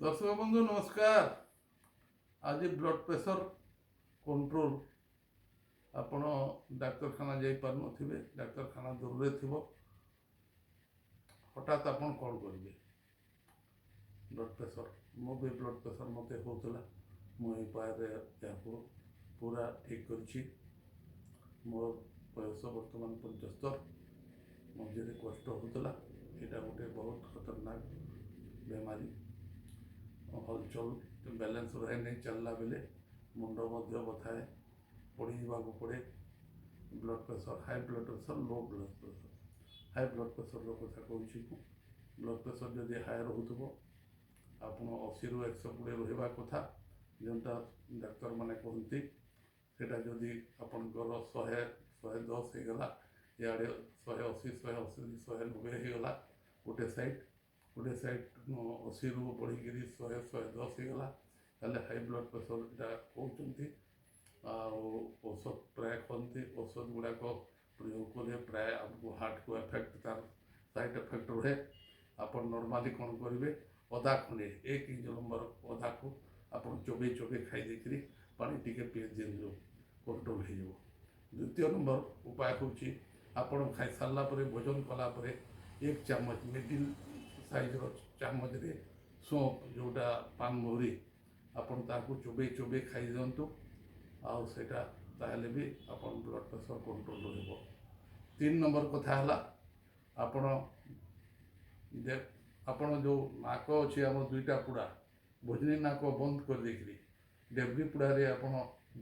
ଦର୍ଶକ ବନ୍ଧୁ, ନମସ୍କାର। ଆଜି ବ୍ଲଡ଼ ପ୍ରେସର କଣ୍ଟ୍ରୋଲ। ଆପଣ ଡାକ୍ତରଖାନା ଯାଇପାରୁନଥିବେ, ଡାକ୍ତରଖାନା ଦୂରରେ ଥିବ, ହଠାତ୍ ଆପଣ କ'ଣ କରିବେ? ବ୍ଲଡ଼ ପ୍ରେସର, ମୁଁ ବି ବ୍ଲଡ଼ ପ୍ରେସର ମୋତେ ହେଉଥିଲା। ମୁଁ ଏଇ ଉପାୟରେ ଏହାକୁ ପୁରା ଠିକ୍ କରିଛି। ମୋର ବୟସ ବର୍ତ୍ତମାନ 75। ମଝିରେ କଷ୍ଟ ହେଉଥିଲା। ଏଇଟା ଗୋଟେ ବହୁତ ଖତରନାକ ବେମାରୀ। ହଲଚଲ, ବାଲାନ୍ସ ରହେନି। ଚାଲିଲା ବେଳେ ମୁଣ୍ଡ ମଧ୍ୟ ବଥାଏ, ପଡ଼ିଯିବାକୁ ପଡ଼େ। Blood pressure, high blood pressure, low blood pressure. High blood ପ୍ରେସରର କଥା କହୁଛି ମୁଁ। ବ୍ଲଡ଼ ପ୍ରେସର ଯଦି ହାଇ ରହୁଥିବ, ଆପଣ 80ରୁ 120 ରହିବା କଥା, ଯେଉଁଟା ଡାକ୍ତରମାନେ କୁହନ୍ତି, ସେଇଟା ଯଦି ଆପଣଙ୍କର 100, 110 ହେଇଗଲା, ଇଆଡ଼େ 180, 180, 190 ହେଇଗଲା ଗୋଟେ ସାଇଡ଼୍, ଗୋଟେ ସାଇଡ଼୍ 80ରୁ ବଢ଼ିକିରି 100, 110 ହେଇଗଲା, ତାହେଲେ ହାଇ ବ୍ଲଡ଼ ପ୍ରେସର ଏଇଟା କହୁଛନ୍ତି। ଆଉ ଔଷଧ ପ୍ରାୟ କହନ୍ତି, ଔଷଧ ଗୁଡ଼ାକ ପ୍ରୟୋଗ କଲେ ପ୍ରାୟ ଆମକୁ ହାର୍ଟକୁ ଏଫେକ୍ଟ, ତାର ସାଇଡ଼୍ ଏଫେକ୍ଟ ରୁହେ। ଆପଣ ନର୍ମାଲି କ'ଣ କରିବେ? ଅଦା ଖଣ୍ଡେ, 1 ଇଞ୍ଚ ଲମ୍ବର ଅଦାକୁ ଆପଣ ଚୋବେଇ ଚୋବେଇ ଖାଇ ଦେଇକିରି ପାଣି ଟିକେ ପିଇ ଦିଅନ୍ତୁ, କଣ୍ଟ୍ରୋଲ ହେଇଯିବ। ଦ୍ୱିତୀୟ ନମ୍ବର ଉପାୟ ହେଉଛି, ଆପଣ ଖାଇସାରିଲା ପରେ, ଭୋଜନ କଲା ପରେ ଏକ ଚାମଚ, ମିଡ଼ିଲ୍ ସାଇଜ୍ର ଚାମଚରେ ସୋମ୍ପ, ଯେଉଁଟା ପାନମହୁରି, ଆପଣ ତାହାକୁ ଚୋବେଇ ଚୋବେଇ ଖାଇ ଦିଅନ୍ତୁ। ଆଉ ସେଇଟା ତାହେଲେ ବି ଆପଣ ବ୍ଲଡ଼ ପ୍ରେସର କଣ୍ଟ୍ରୋଲ ରହିବ। ତିନି ନମ୍ବର କଥା ହେଲା, ଆପଣ ଯେଉଁ ନାକ ଅଛି ଆମର ଦୁଇଟା ପୁଡ଼ା, ଭୋଜନୀ ନାକ ବନ୍ଦ କରିଦେଇକିରି ଡେବ୍ରି ପୁଡ଼ାରେ, ଆପଣ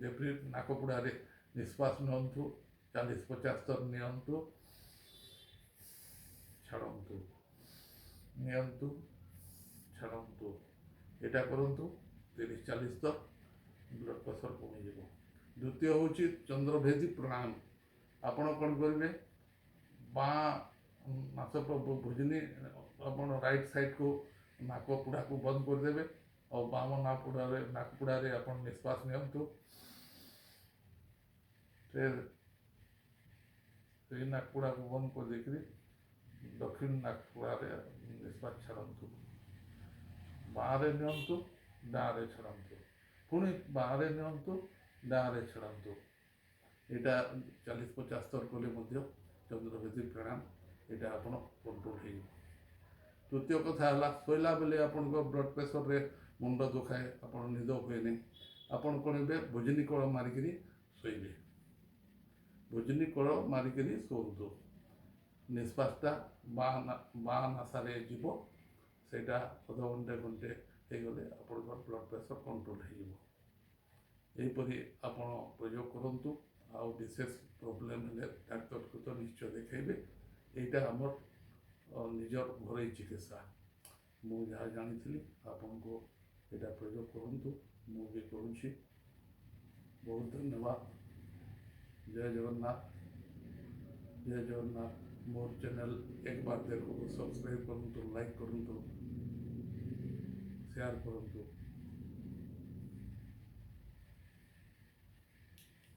ଡେବ୍ରି ନାକ ପୁଡ଼ାରେ ନିଶ୍ୱାସ ନିଅନ୍ତୁ। 40 50 ଥର ନିଅନ୍ତୁ, ଛାଡ଼ନ୍ତୁ, ନିଅନ୍ତୁ, ଛାଡ଼ନ୍ତୁ। ଏଇଟା କରନ୍ତୁ 30 40 ଥର, ବ୍ଲଡ଼ ପ୍ରେସର କମିଯିବ। ଦ୍ୱିତୀୟ ହେଉଛି ଚନ୍ଦ୍ରଭେଦୀ ପ୍ରାଣାୟାମ। ଆପଣ କ'ଣ କରିବେ? ବାଁ ନାସ, ଭୋଜନୀ, ଆପଣ ରାଇଟ୍ ସାଇଡ଼୍କୁ ନାକ ପୁଡ଼ାକୁ ବନ୍ଦ କରିଦେବେ ଆଉ ବାମ ନାକ ପୁଡ଼ାରେ ଆପଣ ନିଶ୍ୱାସ ନିଅନ୍ତୁ। ଫେର ସେଇ ନାକ ପୁଡ଼ାକୁ ବନ୍ଦ କରିଦେଇକିରି ଦକ୍ଷିଣ ନାକ ପୁଡ଼ାରେ ନିଶ୍ୱାସ ଛାଡ଼ନ୍ତୁ। ବାଁରେ ନିଅନ୍ତୁ, ଡାହାଁରେ ଛାଡ଼ନ୍ତୁ। ପୁଣି ବାଁରେ ନିଅନ୍ତୁ, ଡାହାଁରେ ଛାଡ଼ନ୍ତୁ। ଏଇଟା 40 50 ଥର କଲେ ମଧ୍ୟ ଚନ୍ଦ୍ରଭେଦୀ ପ୍ରାଣାୟାମ, ଏଇଟା ଆପଣ କଣ୍ଟ୍ରୋଲ ହେଇଯିବ। ତୃତୀୟ କଥା ହେଲା, ଶୋଇଲା ବେଳେ ଆପଣଙ୍କ ବ୍ଲଡ଼ ପ୍ରେସରରେ ମୁଣ୍ଡ ଦୁଖାଏ, ଆପଣ ନିଦ ହୁଏନି। ଆପଣ କ'ଣ ଏବେ ଭୋଜନୀ କଳ ମାରିକିରି ଶୋଇବେ। ଭୋଜନୀ କଳ ମାରିକିରି ଶୁଅନ୍ତୁ। ନିଶ୍ୱାସଟା ବାଁ ନାସାରେ ଯିବ। ସେଇଟା ଅଧଘଣ୍ଟେ ଘଣ୍ଟେ ହେଇଗଲେ ଆପଣଙ୍କର ବ୍ଲଡ଼ ପ୍ରେସର କଣ୍ଟ୍ରୋଲ ହେଇଯିବ। ଏହିପରି ଆପଣ ପ୍ରୟୋଗ କରନ୍ତୁ। ଆଉ ବିଶେଷ ପ୍ରୋବ୍ଲେମ୍ ହେଲେ ଡାକ୍ତରକୁ ତ ନିଶ୍ଚୟ ଦେଖାଇବେ। ଏଇଟା ଆମର ନିଜର ଘରୋଇ ଚିକିତ୍ସା। ମୁଁ ଯାହା ଜାଣିଥିଲି ଆପଣଙ୍କୁ, ଏଇଟା ପ୍ରୟୋଗ କରନ୍ତୁ। ମୁଁ ବି କରୁଛି। ବହୁତ ଧନ୍ୟବାଦ। ଜୟ ଜଗନ୍ନାଥ, ଜୟ ଜଗନ୍ନାଥ। ମୋର ଚ୍ୟାନେଲ୍ ଏକ ବାର ଦେଖ, ସବସ୍କ୍ରାଇବ୍ କରନ୍ତୁ, ଲାଇକ୍ କରନ୍ତୁ, ସେୟାର କରନ୍ତୁ।